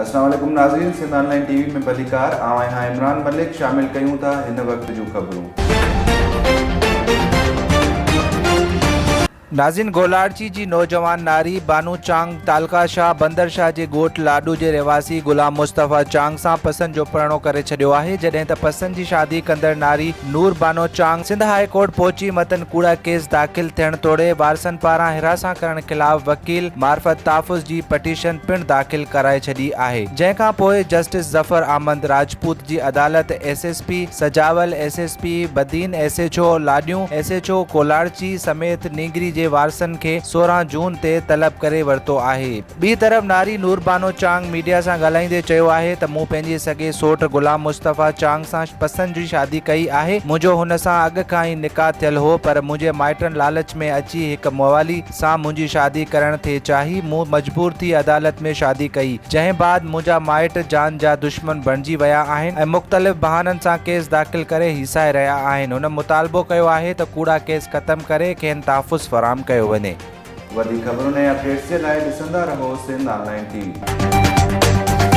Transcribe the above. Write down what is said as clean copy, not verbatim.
السلام عليڪم ناظرين سنڌ آن لائين ٽي وي ۾ ڀليڪار آئون آهيان عمران ملڪ شامل ڪيون ٿا هن وقت جون خبرون. ناظرين گولاڙچي جي نوجوان ناري بانو چانگ تعلقه شاهه بندر شاهه جي ڳوٺ لاڏو جي رهواسي غلام مصطفيٰ چانگ سان پسند جو پرڻو ڪري ڇڏيو آهي جڏهن ته پسند جي شادي ڪندڙ ناري نور بانو چانگ سنڌ هاء ڪورٽ پهچي مٿن ڪوڙا ڪيس داخل ٿيڻ توڙي وارثن پاران هراسان ڪرڻ خلاف وڪيل معرفت تحفظ جي پٽيشن پڻ داخل ڪرائي ڇڏي آهي جنهن کان پوء جسٽس ظفر احمد راجپوت جي عدالت S S P Sujawal, S S P Badin, S H O Ladian, S H O Golarchi سميت نينگري جي وارثن کي 16 جون تي طلب ڪري ورتو آهي. ٻي طرف ناري نوربانو چانگ ميڊيا سان ڳالهائيندي چيو آهي ته مون پنهنجي سڳي سوٽ غلام مصطفيٰ چانگ سان پسند جي شادي ڪئي آهي، منهنجو هن سان اڳ کان ئي نڪاح ٿيل هو پر منهنجي مائٽن لالچ ۾ اچي هڪ موالي سان منهنجي شادي ڪرڻ ٿي چاهي، مون مجبور ٿي عدالت ۾ شادي ڪئي، جنهن بعد منهنجا مائٽ جان جا دشمن بڻجي ويا آهن ۽ مختلف بهانن سان ڪيس داخل ڪري هيسائي رهيا آهن، هن مطالبو ڪيو آهي ته ڪوڙا ڪيس ختم ڪري کين تحفظ فراهم ڪيو وڃي. وڌيڪ خبرن ۽ اپڊيٽس جي لاء ڏسندا رهو سنڌ آن لائين ٽي وي.